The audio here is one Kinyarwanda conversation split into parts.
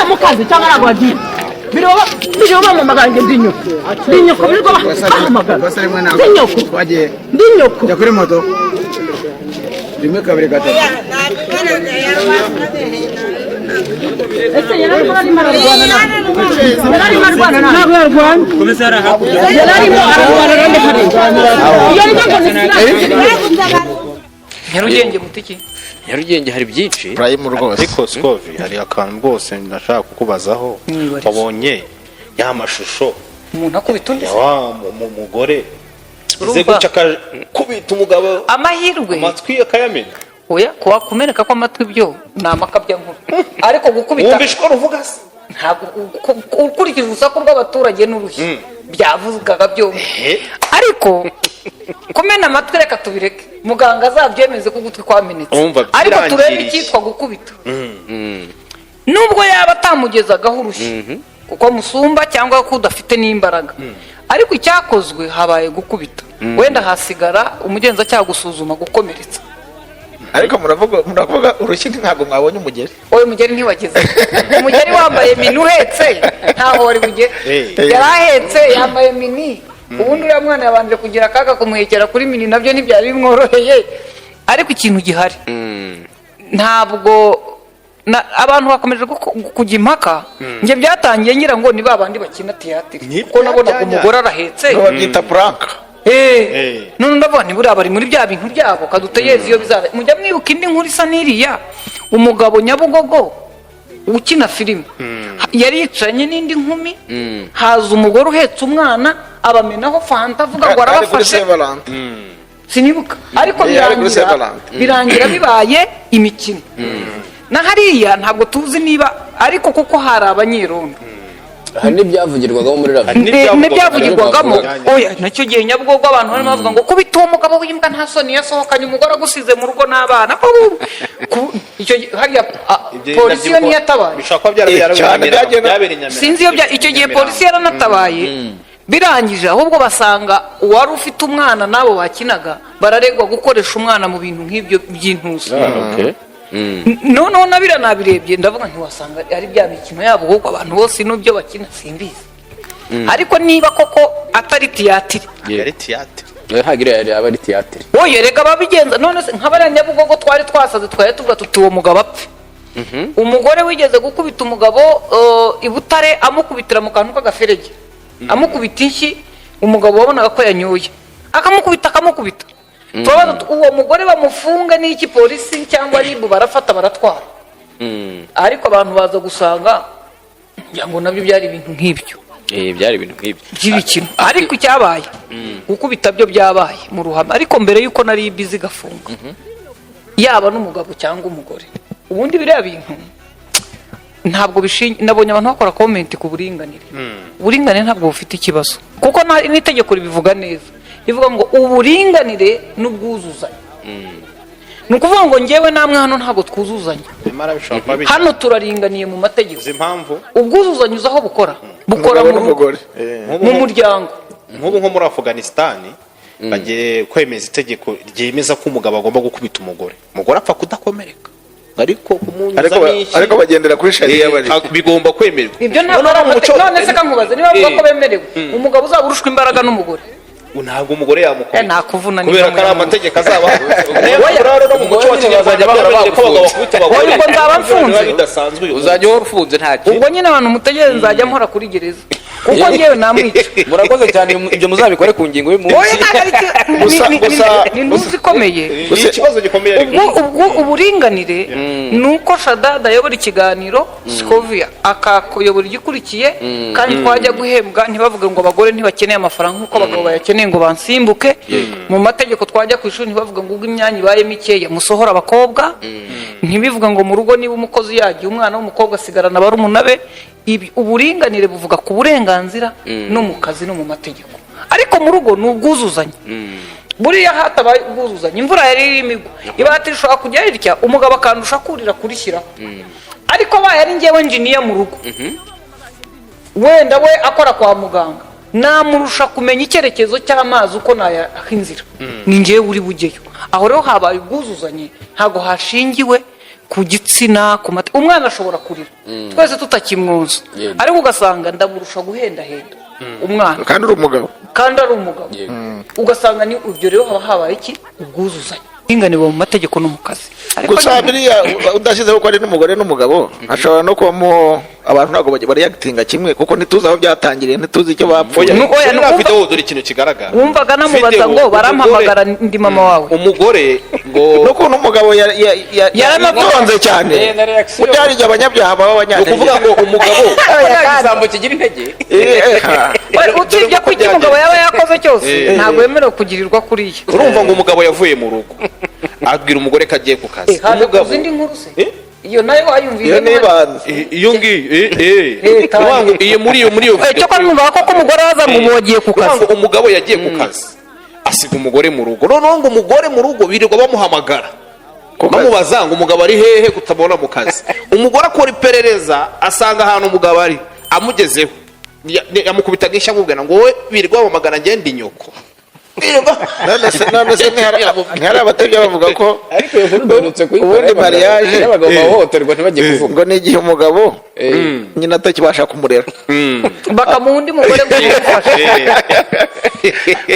Wagiye mu kazi cyangwa ntabwo wagiye? Biriho bampamagara, njye ndi nyoko, ndi nyoko, birirwa bahamagara. Ndi nyoko. Twagiye. Ndi nyoko. Jya kuri moto, rimwe, kabiri, gatatu. Ese yari arimo ararwana nawe? Yari arimo arwana nawe? Ntabwo yarwanya, yari arimo ararwana nande hariya? Iyo ni ngo ni sirasi. Nyarugenge mutiki. Nyarugenge hari byinshi. Prime rwose. Ariko Scovi, hari akantu rwose ndashaka kukubazaho. Mwibarize. Wabonye ya mashusho Umuntu akubita undi ya se? wa mugore ize Urumva? guca akakubita umugabo Amahirwe amatwi akayamena? Oya, kuwa kumeneka kw'amatwi byo ni amakabya nkuru, ariko gukubita Wumvishe uko ruvuga se? Ntabwo ukurikije urusaku rw'abaturage n'urushyi byavugaga byombi, ariko kumena amatwi reka tubireke muganga azabyemeze ko ugutwi kwamenetse. Umva, Ariko turebe byirangiriye. icyitwa gukubita, nubwo yaba atamugezagaho urushyi kuko musumba cyangwa ko udafite n'imbaraga, ariko icyakozwe habaye gukubita, wenda hasigara umugenzacyaha gusuzuma gukomeretsa. Ariko muravuga urushyi, ntabwo mwabonye umugeri. Wowe, mugeri ntiwageze, umugeri wambaye mini uhetse ntaho wari bugere. Yari ahetse, yambaye mini. Ubundi uriya mwana yabanje kugira akaga kumuhekera kuri mini, nabyo ntibyari bimworoheye. Ariko ikintu gihari, ntabwo abantu bakomeje kujya impaka. Njye byatangiye ngira ngo ni ba bandi bakina théâtre, Ni kuko nabonaga byanya. umugore arahetse. Babyita prank. None ndavuga nti buriya bari muri bya bintu byabo, kadutegereze iyo bizaba. Mujya mwibuka indi nkuru isa n'iriya, umugabo Nyabugogo ukina filime yari yicaranye n'indi nkumi, haza umugore uhetse umwana, abamenaho fanta, avuga ngo Ari kuri arabafashe. Saint Valentin. Sinibuka, ariko Ari kuri birangira Saint Valentin. birangira bibaye imikino. Na hariya ntabwo tuzi niba ariko kuko hari abanyerondo. Hari n'ibyavugirwagamo muri ravi. N'ibyavugirwagamo. N'ibyavugirwagamo. Oya, nacyo gihe Nyabugogo abantu barimo bavuga ngo kubita uwo mugabo w'imbwa, nta soni, yasohokanye umugore agusize mu rugo n'abana. Icyo gihe hariya Ibyo polisi yo ndabyibuka. ntiyatabaye. Bishobora kuba byarabereye Cyane, byabereye i Nyamirambo. Sinzi iyo icyo gihe polisi yaranatabaye, birangije ahubwo basanga uwari ufite umwana n'abo bakinaga bararegwa gukoresha umwana mu bintu nk'ibyo by'intuza. Noneho na biriya nabirebye, ndavuga ntiwasanga ari bya mikino yabo, ahubwo abantu bose n'ibyo bakina simbizi, ariko niba koko atari théâtre. Yari théâtre. Ntabwo iriya yari aba ari théâtre. Oye, reka babigenza. None se nk'abariya Nyabugogo twari twasaze, twari tuvuga tuti uwo mugabo apfe. Umugore wigeze gukubita umugabo i Butare, amukubitira mu kantu k'agaferege, amukubita inshyi, umugabo wabonaga ko yanyoye, akamukubita, akamukubita. Turabaza tuti, uwo mugore bamufunge n'iki? Polisi cyangwa RIB barafata baratwara, ariko abantu baza gusanga ngira ngo nabyo byari ibintu nk'ibyo. Byari ibintu nk'ibyo. By'ibikino. Ariko icyabaye, gukubita byo byabaye mu ruhame, ariko mbere y'uko nari bizi igafunga, yaba n'umugabo cyangwa umugore. Ubundi biriya bintu ntabwo bishingiye. Nabonye abantu bakora comment ku buringanire. Uburinganire ntabwo bufite ikibazo, kuko n'itegeko ribivuga neza, rivuga ngo uburinganire n'ubwuzuzanye. Ni ukuvuga ngo ngewe namwe hano ntabwo twuzuzanya. Nyamara bishobora kuba Hano turaringaniye mu mategeko. Uzi impamvu? Ubwuzuzanye uzi aho bukora? Bukora Umugabo mu rugo, n'umugore. Nk'ubu mu muryango. Nk'ubu nko muri Afuganisitani bagiye kwemeza itegeko ryemeza ko umugabo agomba gukubita umugore, umugore apfa kudakomereka, ariko kumunyuzamo inshyi. Ariko bagendera kuri sharia bari. Bigomba kwemerwa. Ibyo ntabwo ari Noneho mu amategeko. None se kankubaze, niba bavuga ko bemerewe, umugabo uzaba urushwa imbaraga n'umugore? Ntabwo umugore yamukubita. Nakuvuna Kubera niba ko ari muyamuha. amategeko azaba. Niyo mpamvu rero no mu muco wa kinyarwanda Bazajya bahora byemerewe ko abagabo bagufunze. bakubita abagore. Oya, ubwo nzaba mfunze. Biba bidasanzwe uyu munsi. Uzajya uhora ufunze, nta kintu. Ubwo nyine abantu mutegereze, nzajya mpora kuri gereza, kuko ngewe namwica. Murakoze cyane, ibyo muzabikore ku ngingo y'umunsi. Oya, ntabwo ari ni ntuzi ikomeye. Ni ikibazo gikomeye ariko. Ubwo uburinganire ni uko Shadada ayobora ikiganiro, Scovia akakuyobora igikurikiye, kandi twajya guhembwa ntibavuge ngo abagore ntibakeneye amafaranga nk'uko abagabo bayakeneye, ngo bansimbuke mu mategeko. Twajya ku ishuri ntibavuge ngo ubwo imyanya ibaye mikeya musohora abakobwa, ntibivuga ngo mu rugo niba umukozi yagiye umwana w'umukobwa asigarana barumuna be. Uburinganire buvuga ku burenganzira no mu kazi no mu mategeko, ariko mu rugo ni ubwuzuzanye. Buriya hatabaye ubwuzuzanye, imvura yari irimo igwa, ibati rishobora kujya rirya, umugabo akandusha kurira kurishyiraho, ariko abaye ari njyewe engineer mu rugo, wenda we akora kwa muganga, namurusha kumenya icyerekezo cy'amazi uko nayaha inzira, ni njyewe uri bujyeyo. Aho rero habaye ubwuzuzanye, ntabwo hashingiwe. Ku gitsina, ku mata, umwana ashobora kurira twese tutakimwoza, ariko ugasanga ndamurusha guhendahenda umwana. Kandi uri umugabo. Kandi ari umugabo. Ugasanga ni ibyo rero, haba habaye iki? Ubwuzuzanye, uburinganire mu mategeko no mu kazi. Ariko Gusa nyine- biriya udashyizeho ko ari n'umugore n'umugabo, hashobora no kubamo abantu ntabwo bareactinga kimwe, kuko ntituzi aho byatangiriye, ntituzi icyo bapfuye. Oya, Uriya video, dore ikintu kigaragara. Wumvaga namubaza Video, ngo barampamagara, ndi mama wawe. Umugore ngo N'ukuntu umugabo Yaramavuze. yaritonze cyane. Eh, na reaction. Burya hari igihe abanyabyaha baba Ni abanyantege. ukuvuga ngo umugabo Igisambo kigira intege. Eh, ha. Oya, usibye ko icyo umugabo yaba yakoze cyose ntabwo yemerewe kugirirwa kuriya. Urumva ngo umugabo yavuye mu rugo, abwira umugore ko agiye ku kazi. Eh, haje Umugabo kuza indi nkuru se? Eh? Iyo nayo wayumvise? Iyo ni ibanze. Iyo ngiyo Eh, Ukuvuga ngo iyo muri iyo Eh, cyo ko numva ko umugore aza ngo ubu wagiye ku Ukuvuga kazi. ngo umugabo yagiye ku kazi, asiga umugore mu rugo. Noneho ngo umugore mu rugo birirwa bamuhamagara, bamubaza ngo umugabo ari hehe, kutabona mu kazi. Umugore akora iperereza, asanga ahantu umugabo ari, amugezeho yamukubitaga inshyi, amubwira ngo wowe birirwa bamuhamagara, ngende inyoko. None se ntihari abatebya bavuga ko Ariko iyo nkuru duherutse kuyikora. Ubundi mariage y'abagabo bahohoterwa ntibajye kuvuga. Ngo ni igihe umugabo nyina atakibasha kumurera, Bakamuha undi mugore ngo amufashe.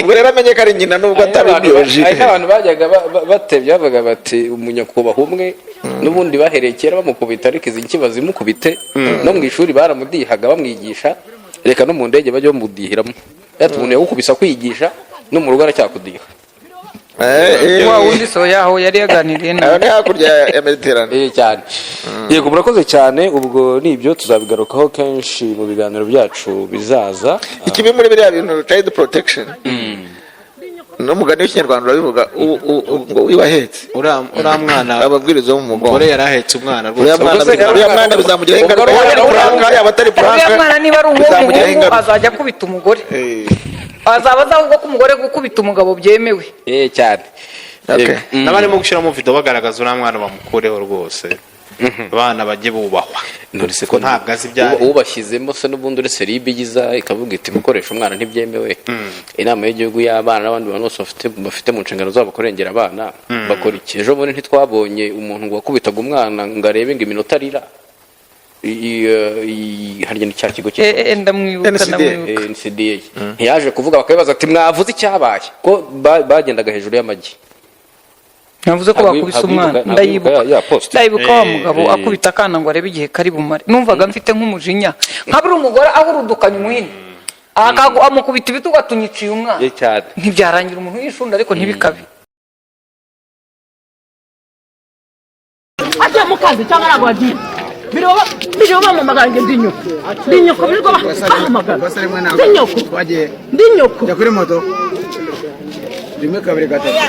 Ubwo rero amenye ko ari nyina nubwo atari biologique. Hari n'abantu bajyaga batebya bavuga bati umunyakubahwa umwe n'ubundi bahereye kera bamukubita, ariko izi nki bazimukubite, no mu ishuri baramudihaga bamwigisha, reka no mu ndege bajye bamudihiramo. Yati umuntu yagukubise akwigisha, no mu rugo aracyakudiha. Wa wundi so yaho yari yaganiriye Aho nawe. ni hakurya ya Mediterane. Eh, cyane. Yego, murakoze cyane. Ubwo nibyo tuzabigarukaho kenshi mu biganiro byacu bizaza. Ikibi muri biriya bintu, child protection, n'umugani w'Ikinyarwanda urabivuga, ngo wibahetse Uriya mwana ababwiriza bo mu mugongo. Umugore yari ahetse umwana Uriya rwose. mwana Ubwo se uriya mwana bizamugiraho ingaruka, ubwo yaba ari prank, yaba atari prank, Uriya mwana niba ari bizamugiraho uw'umuhungu ingaruka. azajya akubita umugore. Eh, Azaba azi ahubwo ko umugore gukubita umugabo byemewe. Eh, cyane. Okay. Yego. N'abarimo gushyiramo video bagaragaza uriya mwana bamukureho rwose, abana bajye bubahwa. None se Ko ntabwo azi ibyo ari. Ubashyizemo se n'ubundi, uretse RIB igiza ikavuga iti gukoresha umwana ntibyemewe, inama y'igihugu y'abana n'abandi bantu bose bafite mu nshingano zabo kurengera abana bakora iki? Ejo bundi ntitwabonye umuntu ngo wakubitaga umwana ngo arebe ngo iminota arira? Harya ni cya kigo Eh, eh, ndamwibuka. NCDA. Ndamwibuka. NCDA ntiyaje kuvuga, bakabibaza ati mwavuze icyabaye, ko bagendaga hejuru y'amagi. Navuze ko bakubise umwana. ntabwo Ndayibuka. yibuka ya post. Ndayibuka wa mugabo akubita akana ngo arebe igihe kari bumare. Numvaga mfite nk'umujinya nkabura umugore ahurudukanye umuhini, amukubita ibitugu, atunyiciye umwana. Eh, cyane. Ntibyarangira umuntu yishunda, ariko ntibikabe. Agiye mu kazi cyangwa ntabwo agiye? Biriho bampamagara ngo ndi nyoko, ndi nyoko, birirwa bampamagara ndi nyoko, ndi nyoko. Jya kuri moto, rimwe, kabiri, gatatu.